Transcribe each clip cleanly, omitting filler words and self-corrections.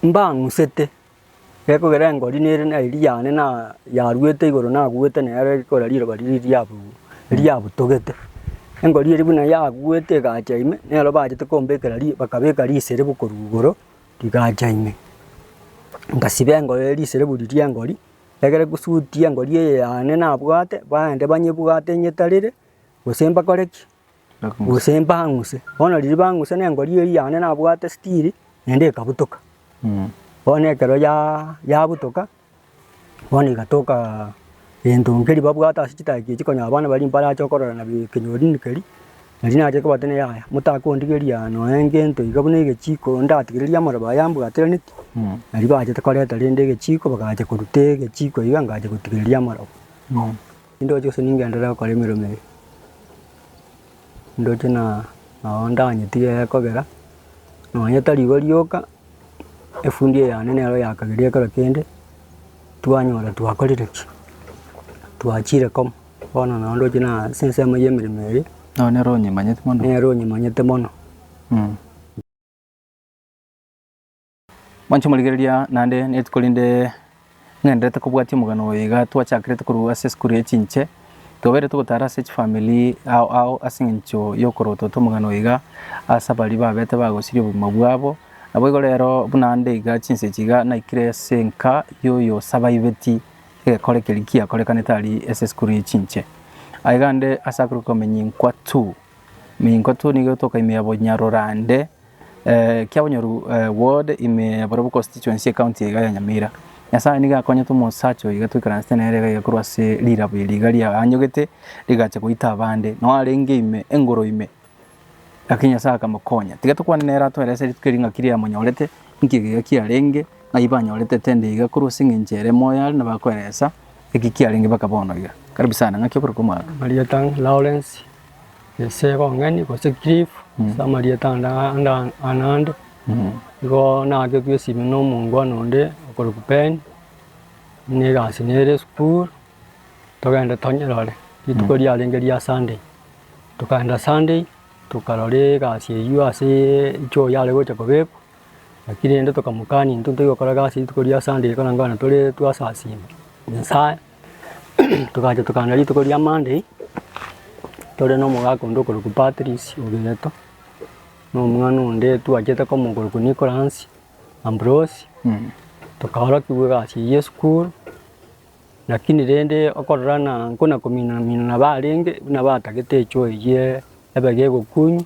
Mbang'usete, gekogera engori nere na eria yane na yaruete igoro naguete nere ekora riroba riria riabu riabutogete. Engori eria buna yaguete egacha ime, nero bachete kombekera ri bakabeka riserebu korwa igoro, rigacha ime. Ngasiba engori eria riserebu riria engori, egere gosuti engori eye yane nabwate, baende banyebwate nyetarere, gose mbakore ki? Gose mbang'use. Bono riria bang'use na engori eyio yane nabwate stiri, naende ekabutoka. Bono ekero ya yabutoka, bono egatoka gento nkeria babwate ase chidakika echi konya abana baria mbarache okorora na ekenyorini keria, nario nache kobatebia yaya motakondigeria nonya ngento iga buna egechiko ndatigereria amaroba aya ambwateranetie, nario bachete koreta rende egechiko bagacha koruta egechiko iga ngacha gotigereria amaroba. Nindoche gose ningenderere gokora emeremo eye, ndoche na nabo ndanyetige gekogera, nonye tari igo rioka, efundi eye yane nero yakageria ekero kende, twanyora twakorire ki? Twachire komo, bono nabo ndoche na ase ensemo ya emeremo eye, Nabo nere onyemanyete mono. nere onyemanyete mono. Mwanche morigereria naende nerituko rinde ng'endererete kobwatia omogano oyo iga twachakerete korwa ase esukuru ye chinche, twabeire togotara ase chifamiri ao ao ase eng'encho yokorotota omogano oyo iga ase abaria babete bagosiria obogima bwabo. Naboigo rero buna ande iga chinsa echi iga naikire ase enka ya oyosabaibeti egekore keria kiakorekanete aria ase esukuru ye chinche. Aiga ande ase akorokwa Menyinkwa two, Menyinkwa two nigo egotoka ime ya Bonyarorande. Kiabonyoru ward ime ya Barobwo constituency ecounty iga ya Nyamira. Nyasaye nigo akonyete omosacha oyo iga toikaransete nere iga iga korwa ase rirabo eri iga riaanyogete rigacha goita abande. Noo arenge ime engoro ime lakini Nyasaye akamokonya. Tiga tokwane nere atoerese rituko eri ng'aki riamonyorete, inki iga kiarenge, ng'ai banyorete tende iga korwa ase eng'encho ere moyo are nabo akoeresa eki kiarenge mpaka bono iga. Karibu sana, ng'aki okorokwa omwaka? Amarieta Lawrence. Gose bong'eni gose cliff ase amarieta ande ande anande, igo naaketwe esimi na omongwana onde okorokwa Ben, buna egasi nere esukuru, togende tonyerore, rituko riarenge ria Sunday. Tokaenda Sunday, tokarora egasi eywo aseeee echoo yare gocha kobekwa, lakini rende tokamokania intwe ntoigokora gasi rituko ria Sunday koreng'ana tore twasasima Nyasaye. Togacha tokagenda rituko ria Monday, tore na omogaka onde okorokwa Patrice Ogeto, na omwana onde twachete komo okorokwa Nicholas Ambrose, tokaorokigwa egasi eywo ya esukuru, lakini rende okorora ng'a nkona komina mina nabo arenge, buna batagete echoo eywo ebe gegokunywa,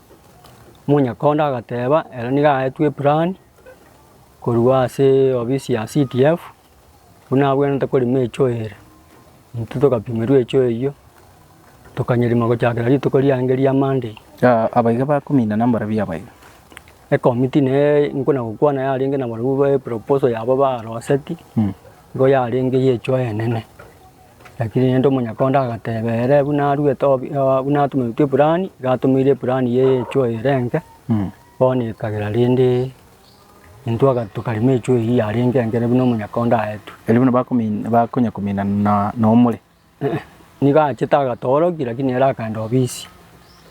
omonyakonda agateba ere nigo aetwe eplan, korwa ase ofisi ya CDF. Buna abwenerete korema echoo ere, intwe togapimerwa echoo eyio, tokanyerema gochakera rituko riange ria Monday. Abaiga bakominana mbarabwo abaiga. Ekomiti neye nkona gokwana yarenge nabarabwo ba eproposal yabo baroseti, nigo yarenge ya echoo enene. Lakini rende omonyakonda agateba ere buna aruete obi buna atomeretwe eplan, iga atomeire eplan ya echoo ere enke, bono ekagera rende. Intwe aga tokarema echoo eyio yarenge enkere buna omonyakonda aetwe. Erio buna bakomi bakonya kominana na nomore. Eh, nigo achete agatoorokia lakini ere akaenda obisi.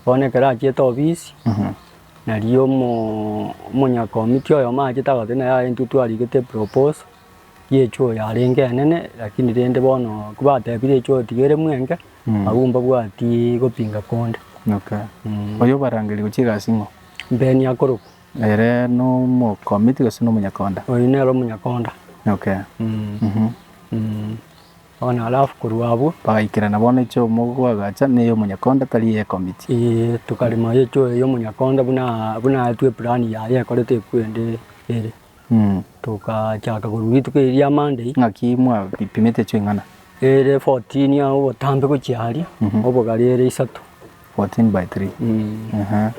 Bono ekero achiete obisi, nario omo omonyakomiti oyomo achete agateba ng'a yaya intwe twarigete eproposal ya echoo yarenge enene, lakini rende bono kobatebire echoo tiga eremwe enke, abwo mbabwati gopinga konde. Okay. Oyo obarangeria gochia egasi ng'o? Mbeni akorokwa. Ere nomokomiti gose nomonyakonda? Oyio nere omonyakonda. Okay. Mhm. Mm. Bono alafu korwa abwo. Bagaikerana bono echo mogoagacha neye omonyakonda tari eye ekomiti. Eeh tokarema echo eye omonyakonda buna buna aetwe eplan yaye ekorete ekwende ere. Tokachaka korwa rituko erio ria Monday. Ng'aki mwabipimete echo ing'ana? Ere 14 aa obotambe gochia aria, obogare ere isato. 14 by 3. Ehe.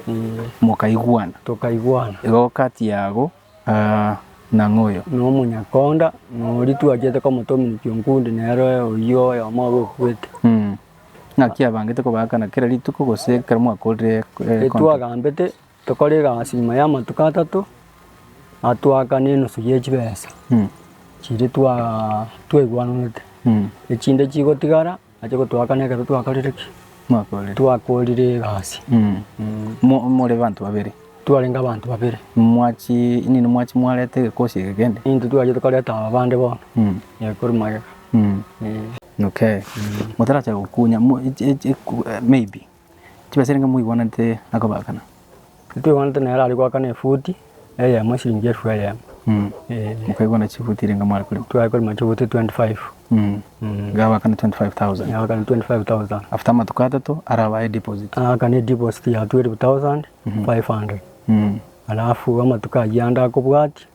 Mokaigwana. Tokaigwana. Igo kati yago nang'o oyo? Na omonyakonda, na oria twachete komotomia Onkundi nere oyio oyomo obe okwete. Ng'aki abangete kobaakana kera rituko gose ekero mwakorire contract? Twagambete Tokore egasi nyuma y'amatuko atato, atwakane enusu ye chibesa chiria twa twaigwananete, echinde chigotigara ache gotwakana ekero twakorire ki? Mwakorire. Twakorire egasi. Mo- more banto babere. Twarenge abanto babere. Mwachi nini mwachi mwareta egekosi eke kende? Intwe twachete koreta aba bande bono, eh, korwa magega. Eh. Okay. Motarachaka gokunya mo echi echi eku maybe chibesa renge moigwanete akobakana? Twaigwanete nere are goakana efuti eyemo eshiringi elfu eyemo. Eh. Mokaigwana chifuti renge mware korema? Tware korema chifuti 25. Iga abakane 25,000. Abakane 25,000. After amatuko atato arabae edeposit. Aakane edeposit ya 12,500. Alafu amatuko ayio ande akobwatia,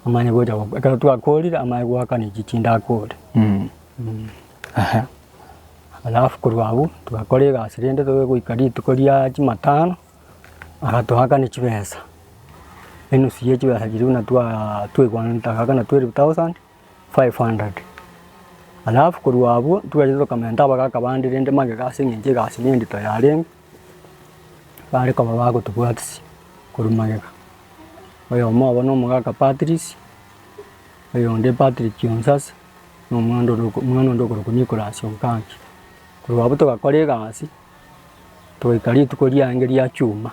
amanye gocha go ekero twakorire amanye goakana echi chinde akore. Alafu korwa abwo, togakora egasi rende togoika rituko ria jumatano, agatoakana chibesa, enusu ya chibesa chiria buna twa twaigwananete agaakana 12,500. Alafu korwa abwo, twachete tokamenta abagaka bande rende magega ase eng'encho egasi na endito yarenge, bare koba bagotobwatisia korwa magega. Oyomo obo na omogaka Patrice, oyonde Patrick Onsase, na omwana onde omwana onde okorokwa Nicholas Onkanki. Korwa abwo togakora egasi, togaika rituko riange ria chuma,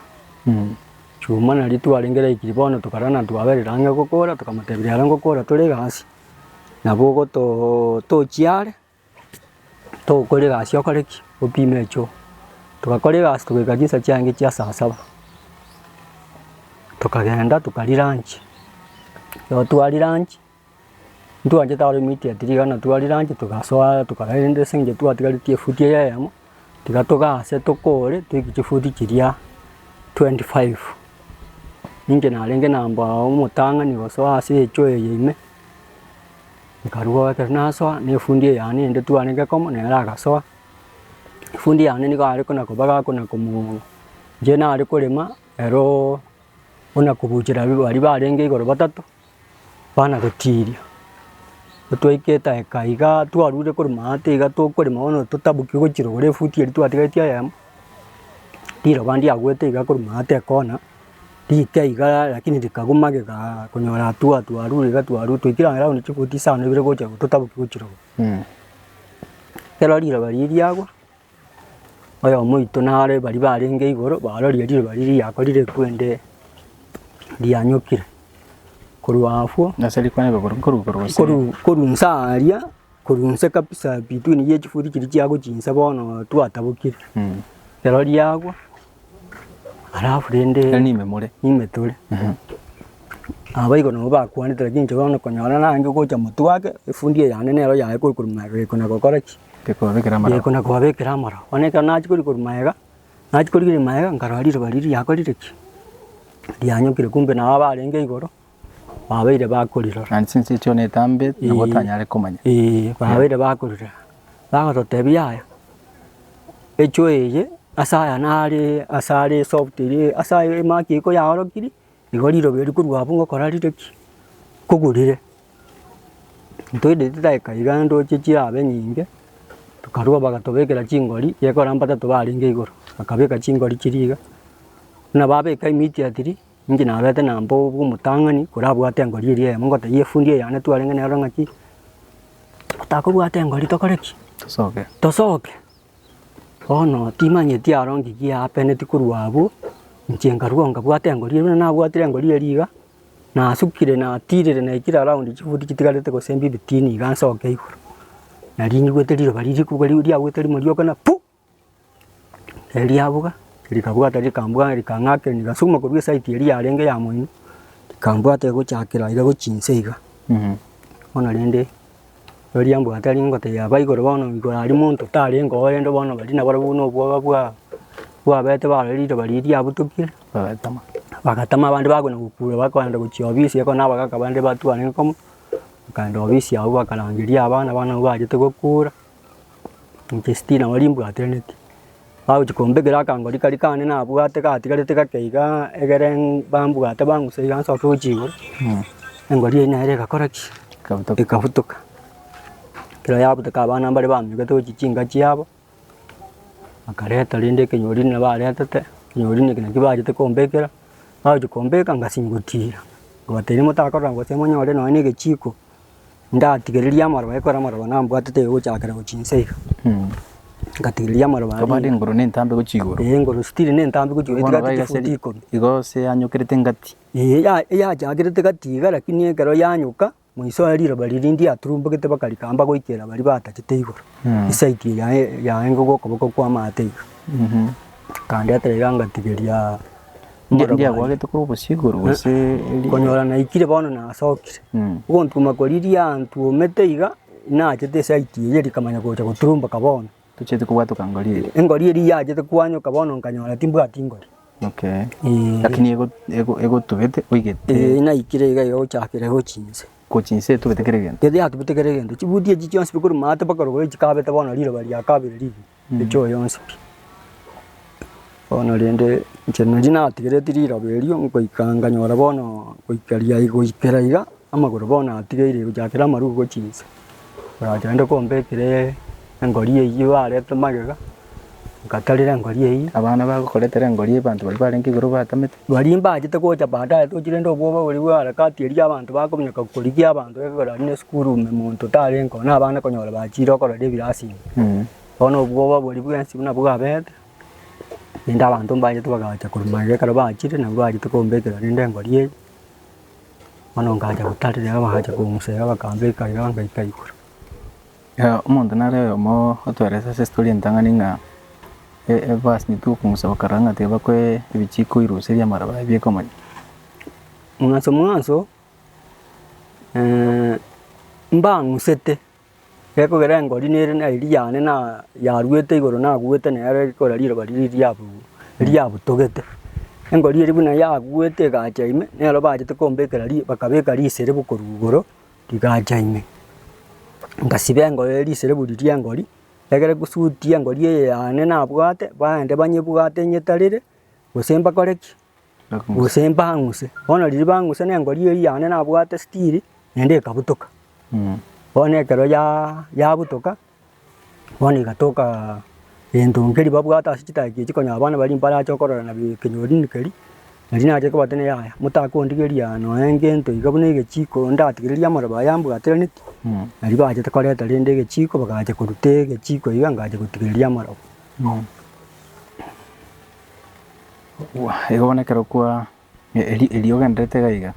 chuma nario twarenge raikire bono tokarora na twaberire ang'e gokora, tokamotebia rero ngokora tore egasi, nabo ogotoo tochiare. Togokora egasi okore ki? Opime echoo. Togakora egasi togaika chinsa chiange chia saa saba, tokagenda tokaria lunch, ekero twaria lunch, ntwanchete aro immediately iga na twaria lunch togasoa tokarenda ase eng'encho twatigaretie efuti eye eyemo, tiga togase tokore toike chifuti chiria 25. Ninche narenge namba omotang'ani gosoa ase echoo eye ime. Nkarua ekero nasoa, na efundi eyane ende twarenge komo nere agasoa, efundi yane nigo are kona koba gakona komoo inche nare korema eroo buna kobuchera baria barenge igoro batato, bana gotiria. Twaika edaika igaa twarure korwa maate iga tokorema bono totaboki gochia rogoro efuti eria twatigaretie eyemo, riroba ndiagwete iga korwa maate ekona. Rike iga lakini rikagwa magega konyora hatua twarure iga twarure twaikire ang'e round chifuti isano ibere gocha totaboki gochia rogoro. Ekero riroba riria riagwa, oyomo oito nare baria barenge igoro barorire riroba riria riakorire ekwende rianyokire. Korwa abwo, Ase rikwana igoro nkorwa igoro gose? korwa korwa inse aria, korwa inse kabisa between ya chifuti chiria chiagochia inse bono twatabokire. Ekero riagwa. Alafu rende Ere nime more. nime tore. Aba igo nabo bakwanete lakini inche bono konyora naange gocha motwe ake, efundi eye yane nero yaye korwa korwa magega gekona gokora ki? Gekobabekera amaroba. Gekona kobabekera amaroba. Bono ekero nachia korwa korwa magega, nachia korigereria magega nkarora riroba riria riakorire ki? Rianyokire kumbe nabo abarenge igoro, babeire bakorirora. Naende chinse echio netambe, nabo otanyare komanya. Eeh, babeire bakorirora, bagototebia yaya. Echoo eye ase aya nare ase are esoft eria ase aya emark eye koyaorokirie, igo riroba eri korwa abwo ngokora rire ki? Nkogorire. Ntoendeti dakika iga ndoche chirabe nyinge, tokarwa bagatobekera chingori, gekogera mbatato barenge igoro, bakabeka chingori chiria iga, buna babeka immediately, inche nabete namba obwo omotang'ani korabwate engori eria eyemo ngotebia efundi eye yane twarenge nero ng'aki. Otakobwata engori tokore ki? Tosoke. Tosoke. Bono timanyeti aro nki giapeneti korwa abwo, inche nkarua nkabwata engori eria, buna nabwatire engori eria iga, nasukire natirire naikire around chifuti chitigarete gose mbibitini iga nsoke igoro. Nari nyigwete riroba riria rikobua riagwete rimo rioka na pu! Riabuga, rikabwata rikambwa rikang'akera rigasuguma korwa esaiti eria yarenge ya moino, rikambwata egochakera iga gochia inse iga. Bono rende, riambwata ringotebia aba igoro bono igoro aria monto tarenge oo rende bono baria nabarabwo buna obwoba bwa bwabete barorire riroba riria riabutokire, Bagatama. bagatama abande bakona gokura bakoenda gochia obisi ekero na abagaka bande batwarenge komo, bakaenda obisi abwo bakarangeria abana, abana nabwo bachete gokura. Inche still nabo rimbwataneti, bagochia kombekera akangori karia kane nabwate gatigarete gake igaa, egere bambwate bang'use iga nsoke gochia igoro, engori eywo nere egakora ki? Ekabutoka. Ekabutoka. Ekero yabutoka abana mbare baminyokete gochia chinka chiabo, bakareta rende ekenyori buna baretete, ekenyori eke nakio bachete kombekera, bagochia kombeka ngasinywa gotira, nkabatebia motakorora gose monyore nonye na egechiko. Ndatigereria amaroba ekero amaroba nambwatete iga gochakera gochia inse iga. Ngatigereria amaroba aria. Tobade engoro na entambe gochia igoro. Ee engoro still na entambe gochia igoro Bono etigati gaiga chifuti ase ikomi. igo ase yanyokerete engati. Ee ya eyachakerete gati iga lakini ekero yanyoka, moiso oye riroba riria ndiaturumbogete bakarikamba goikera baria batachete igoro. Eside eye yaye yaenge gokoboko kwa amaate iga. Akandetera iga ngatigeria Ndi- amaroba aria. Ndiagwagete korwa obosio igoro gose eri- Konyora naikire bono nasokire. Ogontuma koria riantuomete iga, nachete eside eye rikamanya gocha goturumboka bono. Tochieti kobwatoka ngori eria. Engori eria yachete kwanyoka bono nkanyora timbwati ngori. Okay. Eeh. Lakini ego ego egotubete oigete. Eeh naikire iga iga gochakera gochia inse. Gochia inse etubete kera egento. Ere yatubete kera egento, chibuti echi chionsi pi korwa maate mpaka rogoro chikabete bono riroba riakabire rigima, echi yonsi pi. Bono rende inche nario natigereti riroba erio ngoika nkanyora bono goika riai goikera iga, amagoro bono atigeire gochakera amaruko gochia inse. Bagacha naende kombekera engori eyio barete magega, nkatarera engori eyio. Abana bagokoretera engori abanto baria barenge igoro batamete. Baria mbachete gocha baadaye tochi rende obwoba boria bwa harakati eria abanto bakominyoka korigia abanto ekero aria na esukuru ime monto tarenge oo na abana konyora bachire okorora ebirasi ime. Bono obwoba boria bwensi buna bwabete, rende abanto mbachete bagacha korwa magega ekero bachire nabwo bachete kombekera rende engori eye. Bono nkacha gotarera iga bagacha kong'usa iga bakambeka iga ngaika igoro. Omonto nare oyomo otoeresa ase estory entang'ani ng'a ebasini tokong'usa bakarora ng'a tiga bakoe ebichiko oiruserie amaraba aye biekomanya. Mwanso mwanso, mbang'usete. Gekogera engori nere na eria yane na yaruete igoro naguete nere rikora riroba riria riabu riabutogete. Engori eria buna yaguete egacha ime, nero bachete kombekera ri bakabeka riserebu korwa igoro, rigacha ime. Ngasiba engori riserebu riria engori, egere kusuti engori eye yane nabwate, baende banyebwate nyetarere, gose mbakore ki? Gose mbang'use. Bono riria bang'use na engori eria yane nabwate stiri, naende ekabutoka. Bono ekero ya yabutoka, bono egatoka gento nkeria babwate ase chidakika echi konya abana baria mbarache okorora na ekenyorini keria, nario nache kobatebia yaya motakondigeria nonya ngento iga buna egechiko ndatigereria amaroba aya ambwateranetie, nario bachete koreta rende egechiko bagacha koruta egechiko iga ngacha gotigereria amaroba. Igo bono ekero kwa eri eri ogendererete iga iga,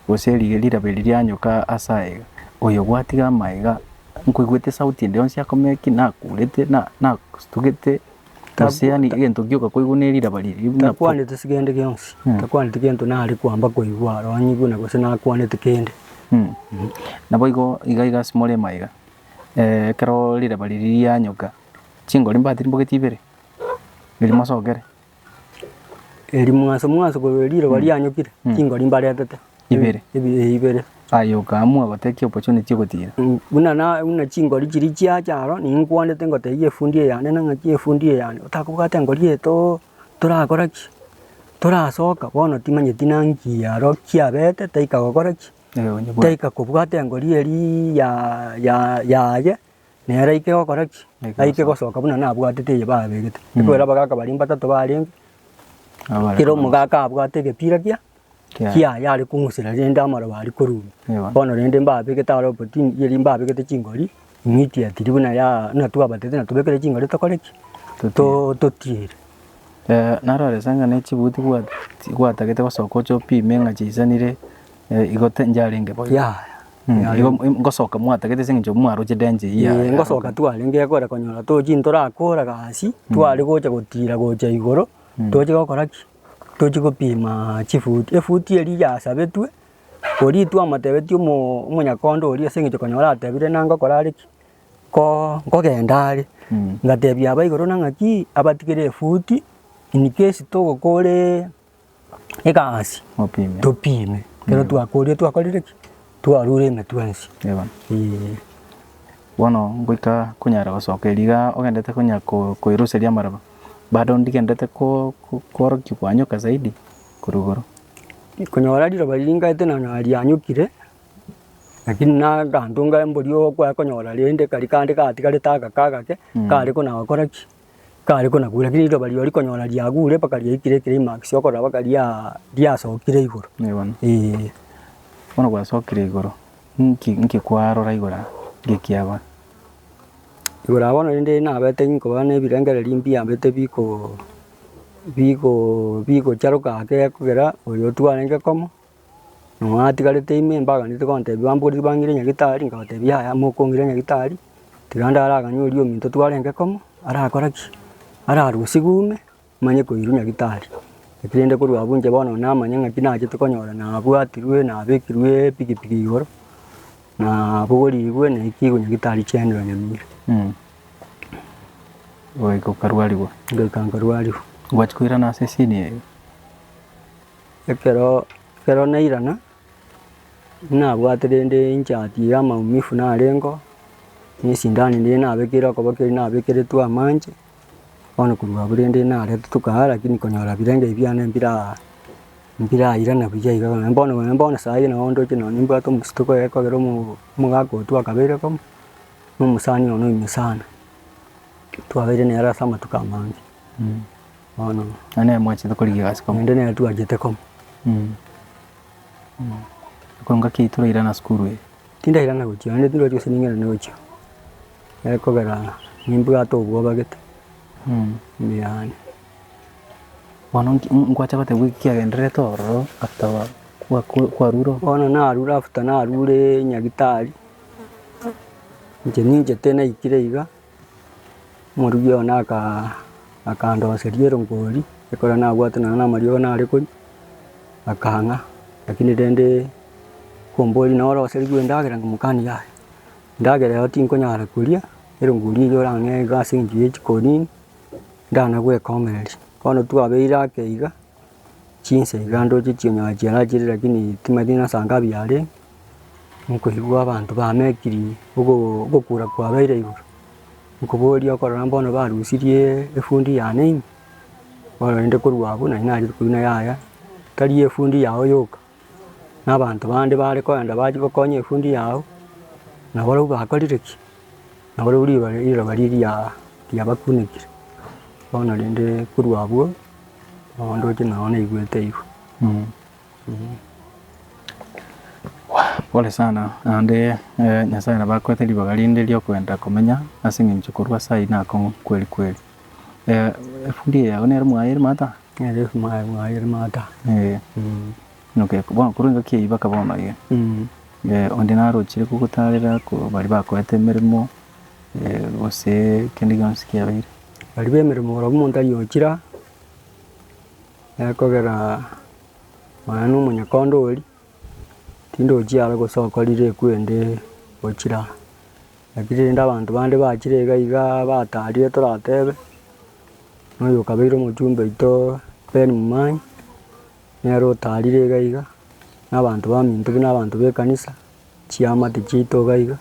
gose eri riraba eri rianyoka ase aye iga, oyo gwatiga amaega, nkoigwete esauti ende yonsi akomeki nakurete na nasutugete, gose yaani egento gioka koigwa na eriraba riria buna po. Takwaneti ase kende gionsi, takwaneti gento nare kwamba koigwa aro nyigwe na gose nakwanete kende. Naboigo iga iga ase more maiga, ekero riraba riria rianyoka, chingori mbatirimbogetie ibere, riria mosokere. Eri mwanso mwanso korwa riroba rianyokire, chingori mbaretete. Ibere. Ebi eh, ibere. Aye okaamua goteba opportunity ogotira. Buna na buna chingori chiria chiacha aro, ninkwanete ngotebia efundi eye yane na ng'aki efundi eye yane, otakobwata engori eye too torakora ki? Torasoka, bono timanyeti nanki aro kiabete taika gokora ki? Taika kobwata engori eria ya ya yaye. Nere aike gokora ki? Aike gosoka buna nabwatete eye babegete. Ekiagera abagaka baria mbatato barenge, kera omogaka abwate egepira kia kiaye are kong'usera rende amaroba aria korwa ime. Bono rende mbabegete aro opportunity eria mbabegete chingori, immediately buna ya buna twabatebete ng'a tobekere chingori tokore ki? To totiere. Narore ase ng'a ne chibuti gwatagete gosoka oche opime ng'a chiisanire igo njarenge boigo. Yaya. Igo ngosoka mwatagete ase eng'encho mwaroche danger eyio ya Ee, ngosoka twarenge ekore konyora tochi ntorakora gasi, tware gocha gotira gocha igoro, toche gokora ki? Tochi gopima chifuti, efuti eria yasabetwe, oria twamotebetie omo omonyakondo oria ase eng'encho konyora atebire na ngokora are ki? Ko nkogenda are, ngatebia aba igoro na ng'aki, abatigere efuti, in case togokore egasi Mopime. topime ekero twakorire twakorire ki? Twarure ime twensi Eba. eeh. Bono ngoika konyara gosoka erio iga ogendete konya ko- koiruseria amaraba, bado ndigendete ko- ko- koorokia kwanyoka zaidi korwa igoro. Konyora riroba riria nkaete na narianyokire, lakini na aganto nkae mbori okwaya konyora rende karia kande gatigarete agake agake, kare kona gokora ki? Kare konagure, lakini riroba riria rikonyora riagure mpaka riaikire eclimax okorora mpaka ria riasokire igoro Ee bono. eeh. Bono gwasokire igoro, nki nki kwarora igoro aa, nki kiaba? Igoro aa bono rende nabete nkoba na ebirengererio mbiambete biko biko bigocharoka ake gekogera oyo twarenge komo, nonya atigarete ime mbaganete gontebia bamborire bang'ire nyagetari, nkabatebia yaya mokong'ira nyagetari, tiga ndaraganie oria ominto twarenge komo, arakora ki? Ararusigwe ime. Manye koirwa nyagitari. Eki rende korwa abwo inche bono namanya ng'aki nachete konyora nabwatirwe nabekirwe epikipiki igoro, nabogorigwe naikigwe nyagitari chiaenderwa Nyamira. Goika okarwarigwa. Ngoika nkarwarigwa. Gwachia koirana ase esini eye? Ekero ekero nairana, nabwate rende enchati ya amaumifu narengeo, na esindani ndire nabekeire okoboko eria nabekeretwe amanche. Bono korwa abwo rende naretete tokaa lakini konyora birenge ebi biane mbira mbirairana buya iga nonye bono nonye bono saii nabo ndoche nonye nimbwate omosito kogera omo omogaka oyo twakabeire komo, na omosani one oime sana, twabeire nere ase amatuko amange, bono. Naende nere mwachete korigia egasi komo. Naende nere twachete komo. Korwa ngaki eyio torairana sukuru eye. Tindairana gochia naende tindochi gose ning'irane gochia. Gekogera nimbwate obwoba gete ime yane. Bono nki nkwacha goteba eki kiagendererete ororo after kwarure oo? Bono narure after narure nyagitari, inche ninchete naikire iga, omorugi one aka akandoseria erongori, ekero nabwate nonya na amariogo nare konywa, akang'a, lakini rende komboria noroserigwe endagera nkamokania yaya. Endagera ero tinkonyara koria, erongori eywo orang'ee iga ase eng'encho ye chikonini, ndana gwekomereria. Bono twabeire ake iga, chinsa iga ndoche chionyara chiarachire lakini timanyeti na saa ngapi yarenge, nkoigwa abanto bamekiri ogo ogokura kwabeire igoro, nkoboria okorora mbono barusirie efundi yane ime, bono rende korwa abwo nari narire korwa ng'a yaya, tari efundi yago yoka. Na abanto bande bare kogenda bachia gokonya efundi yao, nabarabwo bakorire ki? Nabarabwo riroba riroba riria riabakunekire. Bono rende korwa abwo, nabo ndoche nabo naigwete igo. Pole sana, naende Nyasaye nabo akoete ribaga rinde ria okogenda komenya ase eng'encho korwa ase ayio nakong'u kweri kweri. Efundi eye yago nere mwaye ere maata? Nere mwaye mwaye ere maata. Okay, bono korwa engaki eyio mpaka bono iga, onde narochire kogotarera ko baria bakoete emeremo, gose kende gionsi kiabeire? Baria ba emeremo barabwo omonto aria ochira, ekogera nonya na omonyakondo oria, tindochi aro gose okorire ekwende gochira. Lakini rende abanto bande bachire iga iga batarire toratebe, na oyo okabeire omochumbe oito Ben Momanyi, nere otarire iga iga, na abanto baminto buna abanto ba ekanisa, chiamate chiaito iga iga,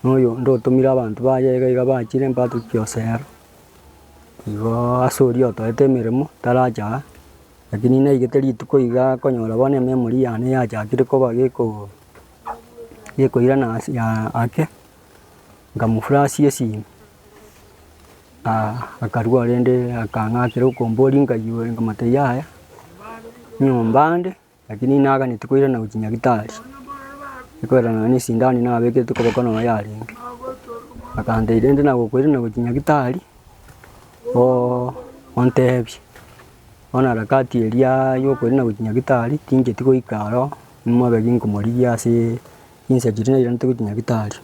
na oyonde otomire abanto baye iga iga bachire Patrick Osero, igo ase oria otoete emeremo taracha aa, lakini naigete rituko iga konyora bono ememory yane yachakire koba geko. Gekoirana ase ake, nkamofurasia esimi, akarua rende akang'akera okomboria nkaywo nkamotebia yaya, nyomba nde lakini naganeti koirana gochia nyagetari, ekiagera nonya na esindani nabekete koboko nonya yarenge. Akantebia rende nagokoirana gochia nyagetari, ontebie, bono harakati eria ya okoirana gochia nyagetari, tincheti goika aro. Nimobeki nkomorigia ase chinsa chiria nairanete gochia nyagetari.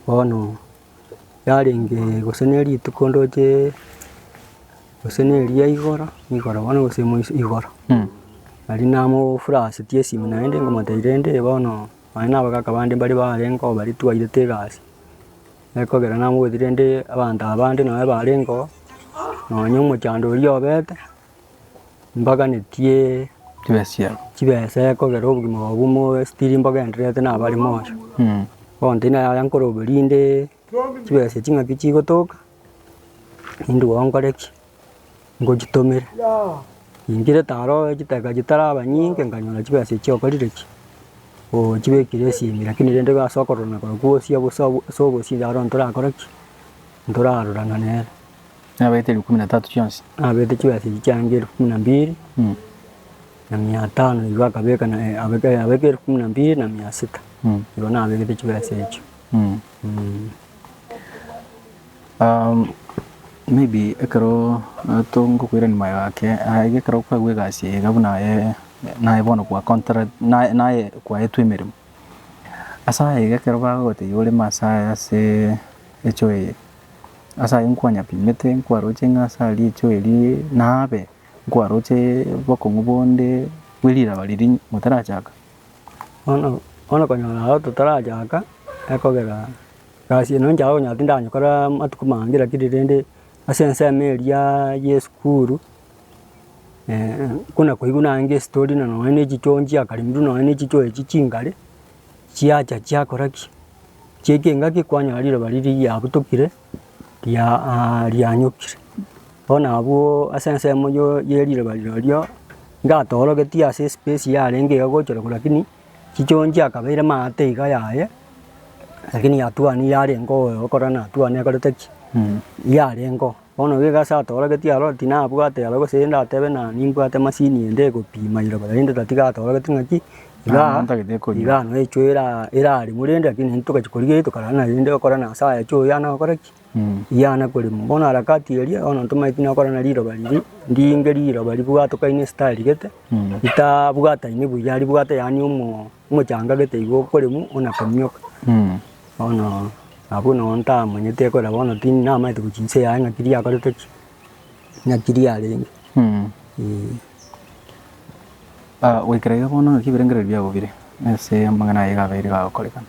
Bono yarenge gose na rituko ndoche gose na eria igoro, igoro bono gose moiso igoro. Nari namofurasetie esimi naende nkomotebia rende bono nonye na abagaka bande mbare barenge oo baria twairete egasi, ekogera namoboretie rende abanto aba bande nonye barenge oo, nonye omochando oria obete. Mbaganetie Chibesa chiabo. chibesa ekogera obogima obo bwo still mbogendererete nabare moyo. Bono tari naya nkoroba rinde chibesa echi ng'aki chigotoka, nindwe oo nkore ki? Ngochitomere. Ning'irete aro chidakika chitaraba nyinge nkanyora chibesa echi okorire ki? Ochibekire esimi lakini rende ase okororana korokwo osia bosa ase obosie aro ntorakora ki? Ntorarorana nere. Nabete elfu kumi na tatu chionsi. Nabete chibesa echi chiange elfu kumi na mbili na mia tano igo akabeka na abeke abeke elfu kumi na mbili na mia sita, igo nabegete chibesa echio. Maybe ekero ngokoirania magega ake, aye iga ekero kwaigwa egasi eye iga buna aye naye bono kwa contract naye naye kwaetwe emeremo. Ase aye iga ekero bagogotebia oreme ase aya ase echo eye, ase aywo nkwanyapimete nkwaroche ng'a ase aria echo eria nabe, nkwaroche bokong'u bonde bwe riraba riria motarachaka? Bono bono konyora aro totarachaka, ekogera Gasi eye nonye okonyora tindanyekora amatuko mange lakini rende ase ensemo eria ya esukuru buna koigwa naende estori na nonye na echichoo nchiakaremirwe nonye na echichoo echi chingare, chiacha chiakora ki? Chiaika engaki kwanyora riroba riria riabutokire ria rianyokire. Bono abwooo ase ensemo yo ya eriroba rirorio, ngatorogetie ase espace yarenge iga gochora lakini. Chichoo nchiakabeire maate iga yaye, lakini hatua nigo yarenge oyo okora na hatua nekorete ki? Yarenge oo. Bono iga ase atorogetie aro tinabwate aro gose ndatebe na nimbwate machine ende egopima riroba rende tatiga atorogetie ng'aki, igaa Ah, ntagete konywa. igaa noe echoo era eraremwa rende lakini intwe togachi korigereria tokarora ng'a rende okora na ase aya echoo yana gokora ki? Yana koremwa. Bono harakati eria, bono ntomaeti nokora na riroba riria, ndinge riroba ribwatokaine esitari gete, ritabwataini buya ribwate yaani omo omochanga gete igo okoremwa ona kominyoka. Bono abwo noo ntamanyete ekero bono tindi namaete gochia inse yaye ng'aki riakorete ki, ng'aki riarenge eh. Goikera iga bono naki ebirengererio biago bire ase amang'ana aya iga abeire gagokorekana?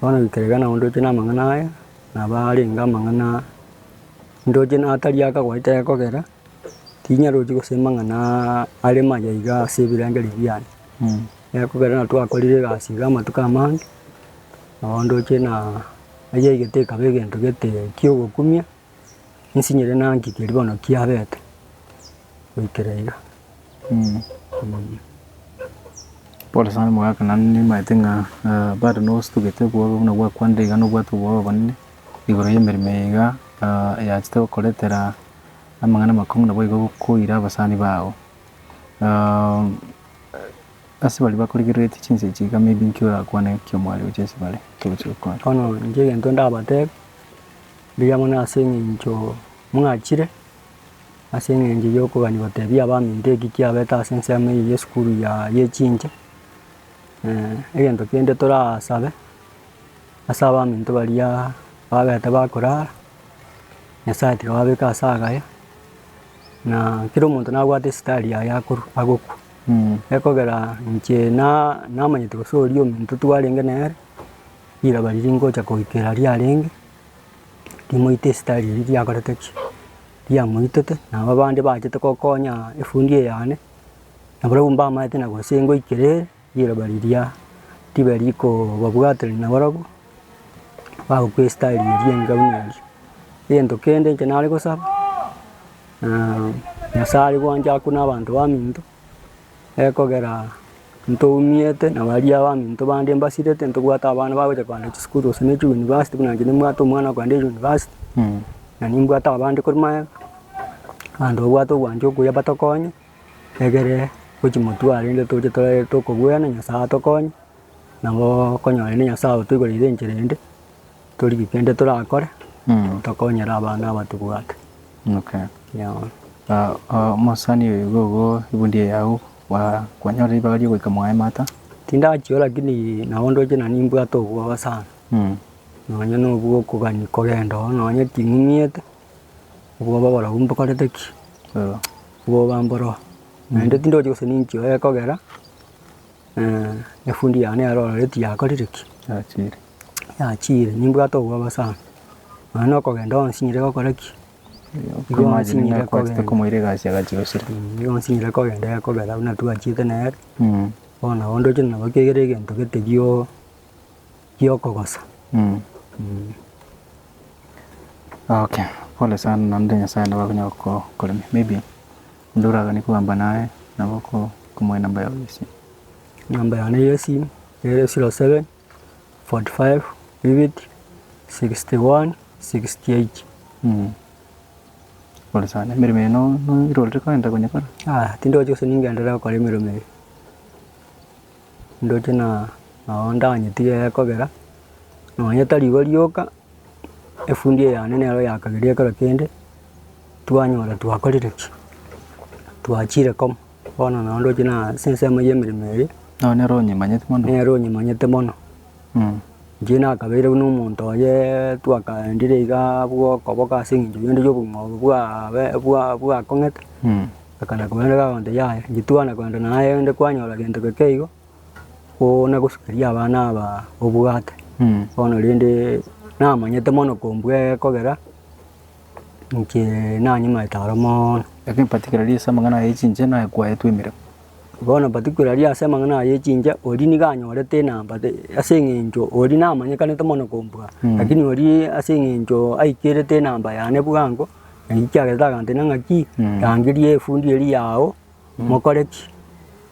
Bono goikera iga nabo ndoche na amang'ana aya. Nabo arenge amang'ana ndoche natari akagoeta gekogera, tinyarochi gose amang'ana are maya iga ase ebirengerio biane. Gekogera na twakorire egasi iga amatuko amange, nabo ndoche na eyaigete ekaba egento gete kia ogokumia, nsinyire nanki keria bono kiabete goikera iga. Pole sana omogaka naende nimanyete ng'a bado nostugete obwoba buna gwakwanire iga nobwate obwoba obonene igoro y'emeremo eye iga yachete gokoretera amang'ana amakong'u naboigo koira abasani bago. Ase baria bakorigereretie chinsa echi iga maybe nki orakwane ki omware gochia ase bare togochia gokwana. Bono inche egento ndabatebie, mbuya mono ase eng'encho mwachire. Ase eng'encho y'okogania gotebia abaminto eki kiabete ase ensemo eye y'esukuru ya y'echinche, egento kende torasabe, ase abaminto baria babete bakorara, Nyasaye tiga ababeke ase agaya, na kera omonto nabwate esitari yaye akorwa agokwa. Ekogera inche na namanyete gose oria ominto twarenge nere, riraba riria ngocha koikera riarenge, rimoite esitari eria riakorete ki? Riamoitete, na aba bande bachete gokonya efundi eye yane, nabarabwo mbamaete na gose ngoikera ere, riroba riria ribe rikobabwaterania nabarabwo, bagokwa esitari eria enga buna eria. Egento kende inche nare gosaba, Nyasaye are gwancha akune abanto baminto. Ekogera ntoumiete na baria abaminto bande mbasirete ntobwate abana bagocha kogenda chisukuru gose ne chiuniversity buna inche nimbwate omwana okogenda euniversity, na nimbwate abande korwa magega, abanto babwate obwancha okuya batokonye, egere gochia motwe arende toche tore tokobwena Nyasaye atokonye, nabo okonyora rende Nyasaye otoigoreire enchera ende, torigie kende torakore, tokonyere abana aba tobwate. Okay. Yeah. Omosani oyo iga ogo ebundi eye yago kwanyorire ribaga ria goika mwaye mata? Tindachia lakini nabo ndoche na nimbwate obwoba sana, nonye na obwo okogania kogenda oo nonye ting'umiete, obwoba borobwo mbokorete ki? Obwoba mboro. Naende tindochi gose ninki oyo ekogera, efundi yane ero ororo tiyakorire ki? Yachire. Yachire, nimbwate obwoba sana, nonya na okogenda onsi nyire gokora ki? Igo Imagine nsinyire ng'a kwachete kogenda. komoira egasi agachia gosira. Igo nsinyire kogenda gekogera buna twachiete nere, bono nabo ndoche nabo kegere egento gete gio giokogosa. Okay, pole sana naende Nyasaye nabo akonya gokoremia maybe onde oraganie kogamba naye nabo oko okomoa enamba yago ya esimu. Enamba yane ya esimu ere 07 45 50 61 68. Pole sana, emeremo eye no- noirorire kogenda konyekora? Yaya, tindochi gose ningenderere gokora emeremo eye, ndoche na nabo ndanyetiga ekogera, nonye tari igo rioka. Efundi eye yane nero yakageria ekero kende, twanyora twakorire ki? Twachire komo, bono nonye ndoche na ase ensemo ya emeremo eye, Nonye nere onyemanyete mono. nere onyemanyete mono. Inche nakabeire buna omonto oyeee twakaendire igaa abwo okoboko ase eng'encho rende ya obogima obo bwabe bwa bwakong'ete, akana kogenda kagontebia yaya, inche twana kogenda naye rende kwanyora gento geke igo. Kona gosukeria abana aba obwate, bono rende namanyete mono kombua ekogera inche nanyimete aro moono. Lakini particularly ase amang'ana aya echinche naye kwaetwe emeremo. Bono particularly ase amang'ana aya echinche oria nigo anyorete enamba ase eng'encho oria namanyekanete mono kombua, lakini oria ase eng'encho aikerete enamba yane bwango, naki kiagerete agantebia ng'aki, rangeria efundi eria yago. Mokore ki?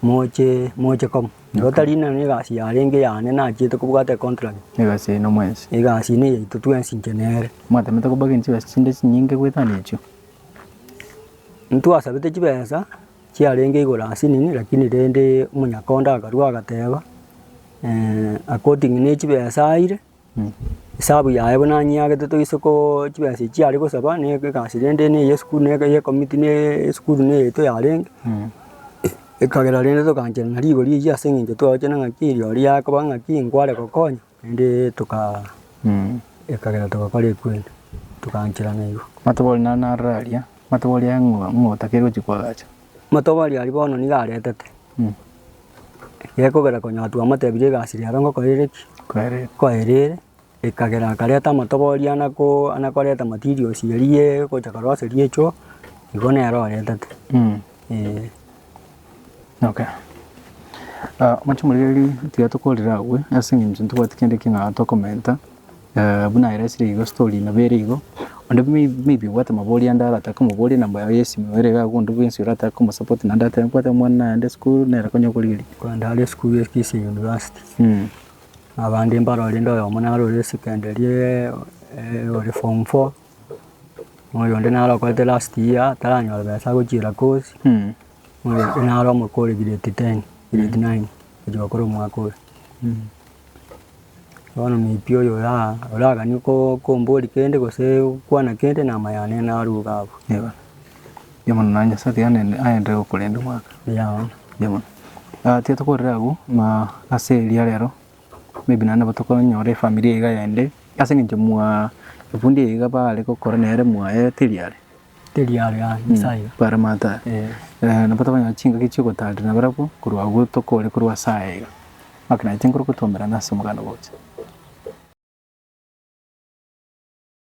Moche moche komo. Igo tari nonye egasi yarenge yane nachiete kobwata econtract. Egasi eye nomwensi. Egasi eye neyaito twensi inche nere. Mwatemete kobaga chibesa chinde chinyinge goetania echio? Ntwasabete chibesa chiarenge igoro asinini lakini rende omonyakonda akarwa agateba according ne chibesa aire. Esabu yaye buna anyiagete toise koo chibesa echi chiare gosaba na egasi rende na eye esukuru na eye ekomiti na esukuru na eyeito yarenge, ekagera rende togaancherana rigori eyio ase eng'encho twaroche ng'aki rirorio yakoba ng'aki nkware gokonya, naende tokaa ekagera togakora ekwenda, togaancherana igo. Matobori naro naroro aria, matobori aya ng'o ng'o otakeire gochia koagacha? Matobori aria bono nigo aretete. Gekogera konya twamotebirie egasi rero ngokorere ki? Koerere, ekagera akareta amatobori anako anakoreta materials eria egocha koroseria echoo, igo nere oretete, eh. Okay. Omochie omorigereria tiga tokorere agwo ase eng'encho ntobwati kende king'ao tokomenta. Buna aeresire igo story nabo ere igo, onde maybe obwate amabori ande aratake komoboria enamba yaye ya esimi ere iga abwo onde bwensi oratake komosupport naende atebe mbwate omwana naende esukuru nere konya okorigereria. Kogenda are esukuru ya Kisii University, abande mbaroo rende oyomo naro ore secondary ore form four, oyonde naro okorete last year taranyora besa agochiera course, oyonde naro omokore grade ten, grade nine, gochia gokora omwaka oyo. Bono maybe oyo ora oraganie ko komboria kende gose gokwana kende namaya nere narue iga abwo. Eeh, mbuya mono na Nyasae tiga nende aenderee gokorenda omwaka. Mbuya mono. Mbuya mono. Tiga tokorere abwo na ase eria rero, maybe naende nabo tokonyora efamiri iga yende, ase eng'encho mwa ebundi eye iga bare gokora nere mwaye teri are. Teri are aa inse iga. Baramate aya. Eh. Nabo tokonyora chingaki chia ogotarera nabarabwo korwa abwo tokore korwa ase aya iga. Maka nainche nkore gotomerana ase omoganda gocha.